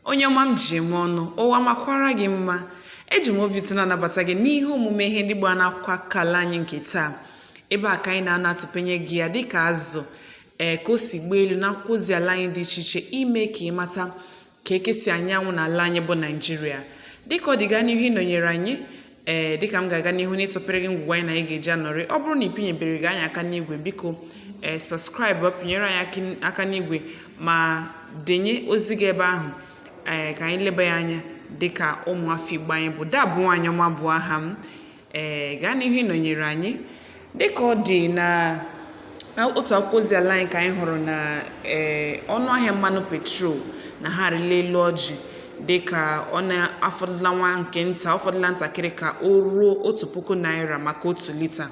Onye ọma m ji eme ọnụ, ụwa makwara gị mma. Eji m obi ụtọ na-anabata gị n'ihe omume ihe ndị gbara n'akwụkwọ akụkọ ala anyị nke taa. Ebe a ka anyị na-anọ atụpenye gị ya dịka azụ, ee, ka o si gbaa elu n'akwụkwọ ozi ala anyị dị iche iche, ime ka ị mata ka eke si anyanwụ n'ala anyị bụ Naijiria. Dịka ọ dị, gaa n'ihu ịnọnyere anyị. Ee, dịka m ga-aga n'ihu n'ịtọpere gị ngwugwu anyị na anyị ga-eji anọrị. Ọ bụrụ na ị pinyebere gị anyị aka n'igwe, biko, ee, subscribe, pinyere anyị aka n'igwe ma denye ozi gị ebe ahụ, ee, ka anyị leba ya anya dịka ụmụafọ Igbo anyị bụ. Dabụ nwaanyị ọma bụ aha m. Ee, gaa n'ihu ịnọnyere anyị. Dịka ọ dị na otu akwụkwọ ozi ala anyị ka anyị hụrụ na, ee, ọnụ ahịa mmanụ petrol na ha arịla elu ọjị, dịka ọ na-afọdụla nwa nke nta, ọ fọdụla ntakịrị ka o ruo ₦1,000 maka 1 lita.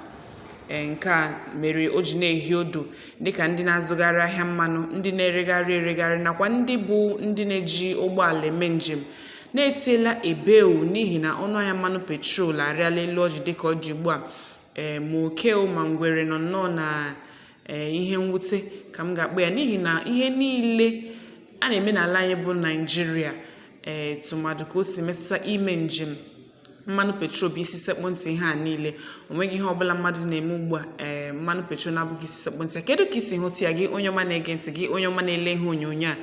Ee, nke a mere o ji na-ehi odo, dịka ndị na-azụgharị ahịa mmanụ, ndị na-eregharị eregharị, nakwa ndị bụ ndị na-eji ụgbọala eme njem na-etiela ebeu n'ihi na ọnụ ahịa mmanụ petrol arịala elu ọjị dịka ọ dị ugbu a. Ee, ma oke ma ngwere nọ nnọọ na, ee, ihe mwute ka m ga-akpọ ya, n'ihi na ihe niile a na-eme n'ala anyị bụ Naijiria, ee, tụmadụ ka o si metụta ime njem, mmanụ petrol bụ isi sekpụ ntị ihe a niile. O nweghị ihe ọbụla mmadụ na-eme ugbu a, ee, mmanụ petrol na-abụghị isi sekpụ ntị ya. Kedu ka isi hụta ya, gị onye ọma na-ege ntị, gị onye ọma na-ele ihe onyonyo a?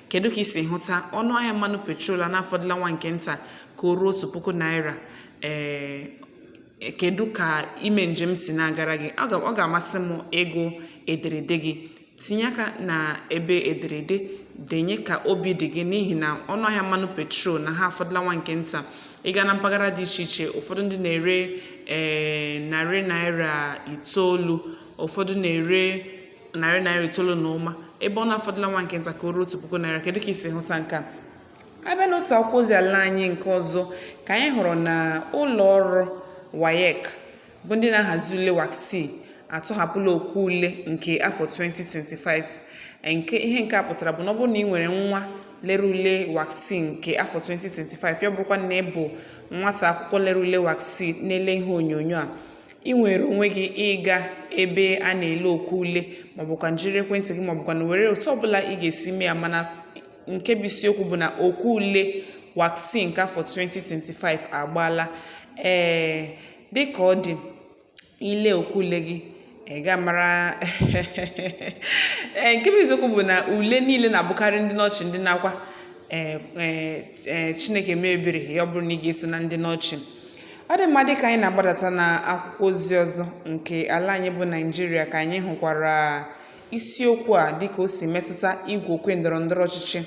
Kedu ka isi hụta ọnụ ahịa mmanụ petrol a na-afọdụla nwa nke nta ka o ruo ₦1,000? Ee, kedu ka ime njem si na-agara gị? Ọ ga-amasị m ịgụ ederede gị. Tinye aka na ebe ederede, denye ka obi dị gị, n'ihi na ọnụ ahịa mmanụ petrol na ha afọdụla nwa nke nta. Ịga na mpaghara dị iche iche, ụfọdụ ndị na-ere, ee, ₦900, ụfọdụ na-ere ₦900 na ụma, ebe ọ na-afọdụla nwa nke nta ka o ruo ₦1,000. Kedu ka isi hụta nke a? Abịa n'otu akwụkwọ ozi ala anyị nke ọzọ ka anyị hụrụ na ụlọ ọrụ WAEC, bụ ndị na-ahazi ule WASSCE, atọhapụla okwu ule nke afọ 2025. Nke ihe nke a pụtara bụ na ọ bụrụ na ị nwere nwa lere ule WASSCE nke afọ 2025, ya bụrụkwa na ị bụ nwata akwụkwọ lere ule WASSCE na-ele ihe onyonyo a, ị nwere onwe gị ịga ebe a na-ele okwu ule, maọbụkwa jiri ekwentị gị, maọbụkwa na were otu ọbụla ị ga-esi mee ya. Mana nke bụ isiokwu bụ na okwu ule WASSCE nke afọ 2025 agbaala. Ee, dịka ọ dị, ile okwu ule gị, ị ga mara. Ee, nke bụ eziokwu bụ na ule niile na-abụkarị ndị n'ọchị, ndị na-akwa. Ee, ee, Chineke mee ebere, ya ọ bụrụ na ị ga-eso na ndị n'ọchị. Ọ dị mma. Dịka anyị na-agbadata na akwụkwọ ozi ọzọ nke ala anyị bụ Naijiria ka anyị hụkwara isiokwu a, dịka o si metụta igwe okwe ndọrọ ndọrọ ọchịchị.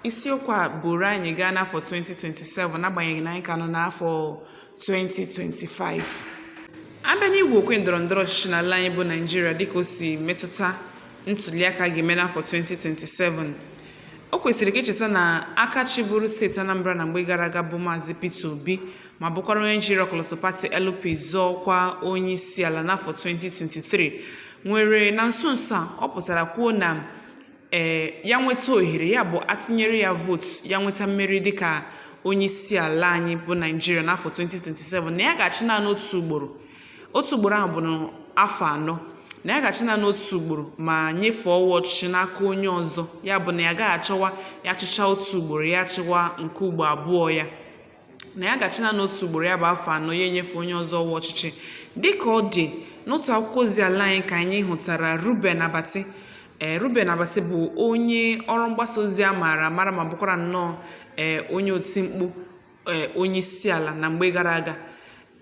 Isiokwu a buru anyị gaa n'afọ 2027, n'agbanyeghị na anyị ka nọ n'afọ 2025. Abịa n'igwe okwe ndọrọ ndọrọ ọchịchị n'ala anyị bụ Naijiria, dịka o si metụta ntuliaka ga-eme n'afọ 2027, o kwesịrị ka echeta na aka chịburu steeti Anambra na mgbe gara aga, bụ Maazị Peter Obi, ma bụkwara onye jiri ọkọlọtọ pati LP zọọ onye isi ala n'afọ 2023, nwere na nso nso a ọ pụtara kwuo na, ee, ya nweta ohere, ya bụ atụnyere ya vootu, ya nweta mmeri dịka onye isi ala anyị bụ Naijiria n'afọ 2027, na ya ga-achị naanị otu ugboro. Otu ugboro ahụ bụ n'afọ 4, na ya ga-achị naanị otu ugboro ma nyefee ọwa ọchịchị n'aka onye ọzọ. Ya bụ na ya agaghị achọwa ya chịcha otu ugboro, ya chịwa nke ugbo abụọ ya, na ya ga-achị naanị otu ugboro, ya bụ afọ 4, ya enyefe onye ọzọ ọwa ọchịchị. Dịka ọ dị n'otu akwụkwọ ozi ala anyị ka anyị hụtara Ruben Abati. Ee, Ruben Abati bụ onye ọrụ mgbasa ozi a maara amara, ma bụkwara nnọọ, ee, onye otimkpu, ee, onye isi ala na mgbe gara aga.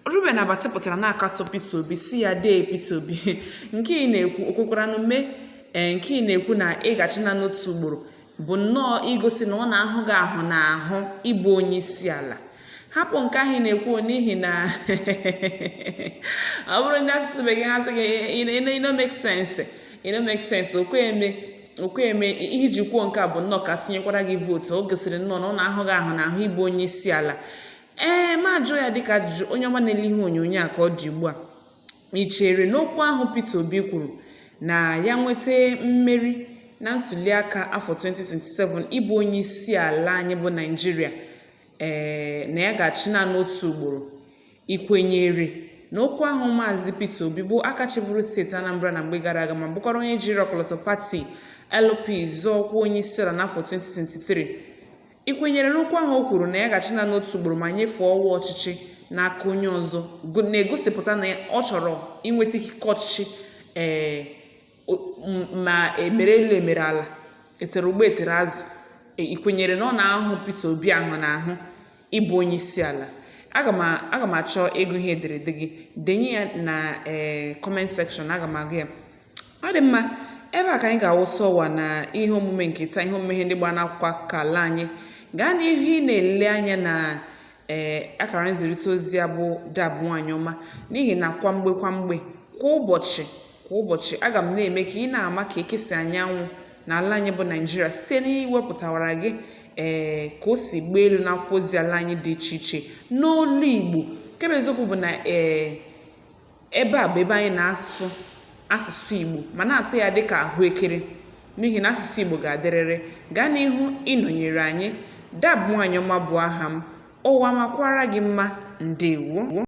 Ruben Abati pụtara na-akatọ Peter Obi, si ya dee, "Peter Obi, nke ị na-ekwu okwekwaranụ mee? Ee, nke ị na-ekwu na ị ga-achị naanị otu ugboro bụ nnọọ igosi na ọ na-ahụ gị ahụ n'ahụ ịbụ onye isi ala. Hapụ nke ahụ ị na-ekwu, n'ihi na ọ bụrụ ndị asụsụ bekee, ha sị gị, 'E no make sense, e no make sense, okwe eme, okwe eme.' Ihe iji kwuo nke a bụ nnọọ ka tinyekwara gị vootu. O gosiri nnọọ na ọ na-ahụ gị ahụ n'ahụ ịbụ onye isi ala." Ee, ma jụọ ya dịka ajụjụ, onye ọma na-ele ihe onyonyo a ka ọ dị ugbu a, ị chere n'okwu ahụ Peter Obi kwuru na ya nweta mmeri na ntuliaka afọ 2027 ịbụ onye isi ala anyị bụ Naijiria, ee, na ya ga-achị naanị otu ugboro, ị kwenyere na okwu ahụ Maazị Peter Obi, bụ aka chịburu steeti Anambra na mgbe gara aga, ma bụkwara onye jiri ọkọlọtọ pati LP zọọ ọkwa onye isi ala n'afọ 2023? Ị kwenyere n'okwu ahụ o kwuru na ya ga-achị naanị otu ugboro ma nyefee ọwa ọchịchị n'aka onye ọzọ, na-egosipụta na ọ chọrọ inweta ikike ọchịchị ee ma emere elu emere ala, etere ugbo etere azụ? Ị kwenyere na ọ na-ahụ Peter Obi ahụ n'ahụ ịbụ onye isi ala? Aga m achọ ịgụ ihe ederede gị. Denye ya na comment section, aga m agụ ya. Ọ dị mma, ebe a ka anyị ga-awụsa ọwa na ihe omume nke taa, ihe omume ihe ndị gbara n'akwụkwọ akụkọ ala anyị. Gaa n'ihu ị na-ele anya na akara nzirịta ozi ya bụ Dab Nwanyị Ọma, n'ihi na kwa mgbe kwa mgbe, kwa ụbọchị kwa ụbọchị, aga m na-eme ka ị na-ama ka ekesi anyanwụ n'ala anyị bụ Naijiria site n'iwepụtawara gị ka o si gbaa elu n'akwụkwọ ozi ala anyị dị iche iche n'olu Igbo. Nke bụ eziokwu bụ na ebe a bụ ebe anyị na-asụ asụsụ Igbo ma na-atụ ya dịka ahụekere, n'ihi na asụsụ Igbo ga-adịrịrị. Gaa n'ihu ịnọnyere anyị. Dab Nwanyị Ọma bụ aha m. Ụwa makwara gị mma. Ndewo.